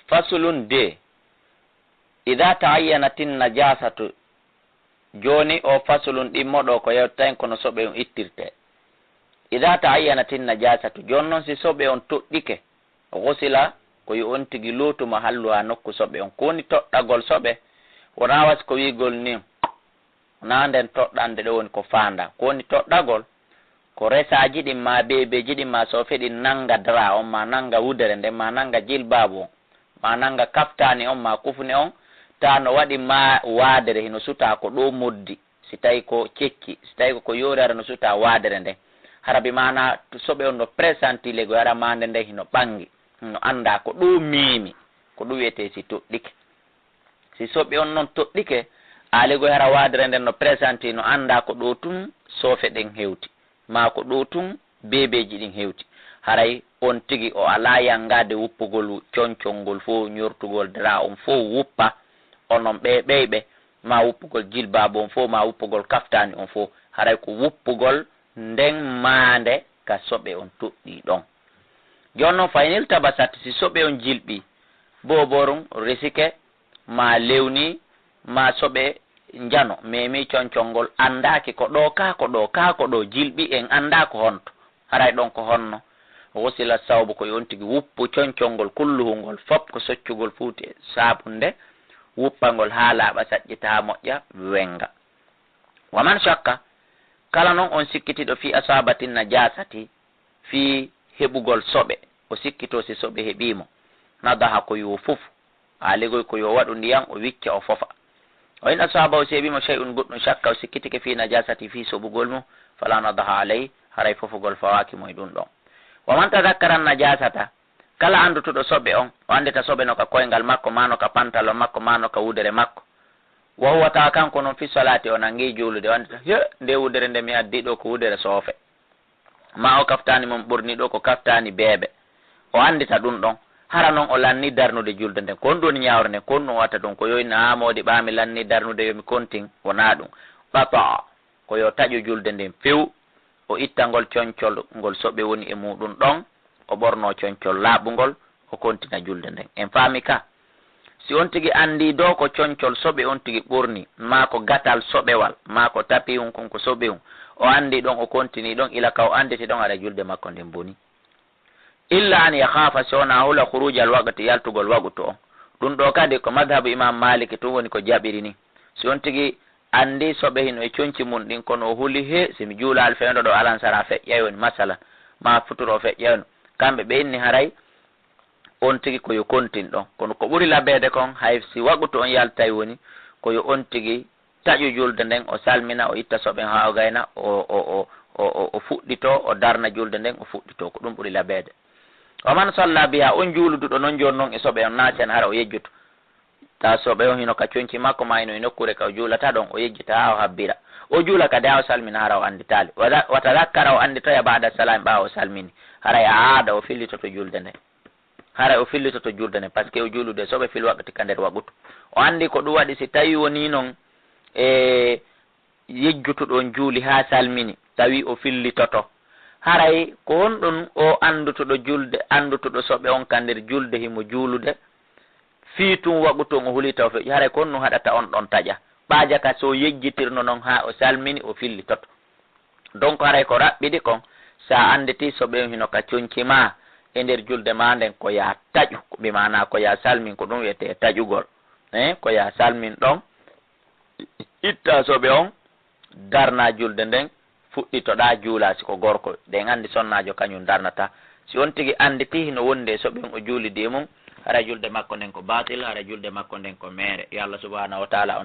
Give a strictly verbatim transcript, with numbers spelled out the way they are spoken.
Faslun, deux. Idaa ta'ayyanatin najaasatu. Jooni oo faslun ɗimmo ɗoo ko yewtata en ko no soɓe on ittirtee. Idaa ta'ayyanatin najaasatu. Jooni non si soɓe on toɗɗike, ghusila, ko yo on tigi lootu mo halluhaa nokku soɓe on. Ko woni toɗɗagol soɓe? Wonaa wa si ko wi'ugol nii, naa nden toɗɗande ɗoo woni ko faandaa. Ko woni toɗɗagol? Ko resaaji ɗin maa beebeeji ɗin maa soofe ɗin nannga dara on, maa nannga wudere nden, maa nannga jilbaabu on, maa nannga kaftaani on, maa kufne on, taa no waɗi maa waadere hino sutaa ko ɗoo moddi, si tawii ko cekki, si tawii ko ko yoori hara no sutaa waadere nden. Hara bi maanaa soɓe on no presenti lego hara maande nden hino ɓanngi, hino anndaa ko ɗoo meemi, ko ɗum wi'etee si toɗɗike. Si soɓe on non toɗɗike, aali goy hara waadere nden no presenti no anndaa ko ɗoo tun soofe ɗen hewti, maa ko ɗoo tun beebeeji ɗin hewti. Haray on tigi o alaa yanngaade wuppugol concol ngol fow, ñortugol dara on fow wuppa, onon ɓee ɓeyɓe, maa wuppugol jilbaabu on fow, maa wuppugol kaftaani on fow. Haray ko wuppugol nden maande ka soɓe on toɗɗii ɗon. Jooni non, fa in iltabasat, si soɓe on jilɓii, booborum risike, maa lewni, maa soɓe njano, meemi concol ngol, anndaaki ko ɗoo kaa, ko ɗoo kaa, ko ɗoo jilɓi, en anndaa ko honto. Haray ɗon ko honno? Ghusila sawbu, ko yo on tigi wuppu concol ngol, kulluhu ngol fop, ko soccugol fuuti e saabunde, wuppa ngol haa laaɓa, saƴƴita haa moƴƴa, wennga. Wa man shakka, kala non on sikkitiiɗo fii asaabati najaasati, fii heɓugol soɓe, o sikkitoo si soɓe heɓii mo, nadaha, ko yo fufu, aali goy ko yo waɗu ndiyan, o wicca, o fofa. Wa in asaabahu, si heɓii mo shay'un goɗɗun, shakka, o sikkitike fii najaasati, fii soɓugol mum, fala nadaha alayhi, haray fofugol fawaaki mo e ɗun ɗon. Wa man tadakkara najaasata, kala anndutuɗo soɓe on, o anndita soɓe no ka koyngal makko, maa no ka pantalon makko, maa no ka wudere makko. Wa huwa, tawa kanko non, fi salaati, o nanngii juulude, o anndita, he, ndee wudere nde mi addii ɗoo ko wudere soofe. Maa o kaftaani mo mi ɓornii ɗoo ko kaftaani beebe. O anndita ɗun ɗon. Hara non o lannii darnude julde nden. Ko honɗun woni ñaawre nden? Ko honɗun o watta ɗun? Ko yo inna, aa, moodi ɓaa mi lannii darnude, yo mi kontin. Wonaa ɗun. Qata'a. Ko yo taƴu julde nden few. O itta ngol concol ngol soɓe woni e muuɗun ɗon. O ɓornoo concol laaɓungol. O kontina julde nden. En faami ka? Si on tigi anndii doo ko concol soɓe on tigi ɓornii, maa ko gatal soɓewal, maa ko tapihun kun ko soɓehun, o anndii ɗon, o kontinii ɗon, ila ka o annditi ɗon, haray julde makko nden bonii. Illa an yakhaafa, si wonaa hula khuruujal waqti, yaltugol waqtu on. Ɗun ɗoo kadi ko madhabu Imam Maaliki tun woni ko jaɓiri nii. Si on tigi anndii soɓe hino e conci mun ɗin, kono o huli, he, si mi juulaali fewndo ɗoo alansaraa feƴƴay woni, masalan, maa futuro feƴƴay woni, kamɓe ɓe inni haray on tigi ko yo kontin ɗon. Kono ko ɓuri labeede kon, hay si waqtu on yaltay woni, ko yo on tigi taƴu julde nden, o salmina, o itta soɓen haa o gayna, o, o, o fuɗɗitoo, o darna julde nden, o fuɗɗitoo. Ko ɗun ɓuri labeede. Wa man salla biha, on juuluduɗo non jooni non e soɓe on, naasiyan, hara o yejjutu. Tawa soɓe on hino ka conci makko, maa hino e nokkuure ka o juulata ɗon, o yejjita haa o habbira. O juula kadi haa o salmina, hara o annditaali. Wa ta-, wa tadakkara, o annditoya ba'da salaami, ɓaawo o salmini. Haray a aada o fillitoto julde nden. Haray o fillitoto julde nden, parce que o juulude soɓe fil waqti, ka nder waqtu. O anndi ko ɗun waɗi, si tawii wonii non, e, yejjutuɗo on juuli haa salmini, tawi o fillitoto. Haray ko honɗun o anndutuɗo julde, anndutuɗo soɓe on ka nder julde himo juulude, fii tun waqtu on o huli taw feƴƴi, haray ko honɗun haɗata on ɗon taƴa? Ɓaaja ka si o yejjitirno non haa o salmini, o fillitoto. Donc haray ko raɓɓiɗi kon, si a annditii soɓe on hino ka conci maa e nder julde maa nden, ko yo a taƴu, bi maanaa ko yo a salmin, ko ɗun wi'etee taƴugol. Eh, ko yo a salmin ɗon, ittaa soɓe on, darnaa julde nden, fuɗɗitoɗaa juulaa si ko gorko. Ɗen anndi sonnaajo kañun darnataa. Si on tigi annditii hino wondi e soɓe on o juulidi e mun, hara julde makko nden ko baatil, hara julde makko nden ko meere. Yo Allah subhaanahu wa ta'aalaa on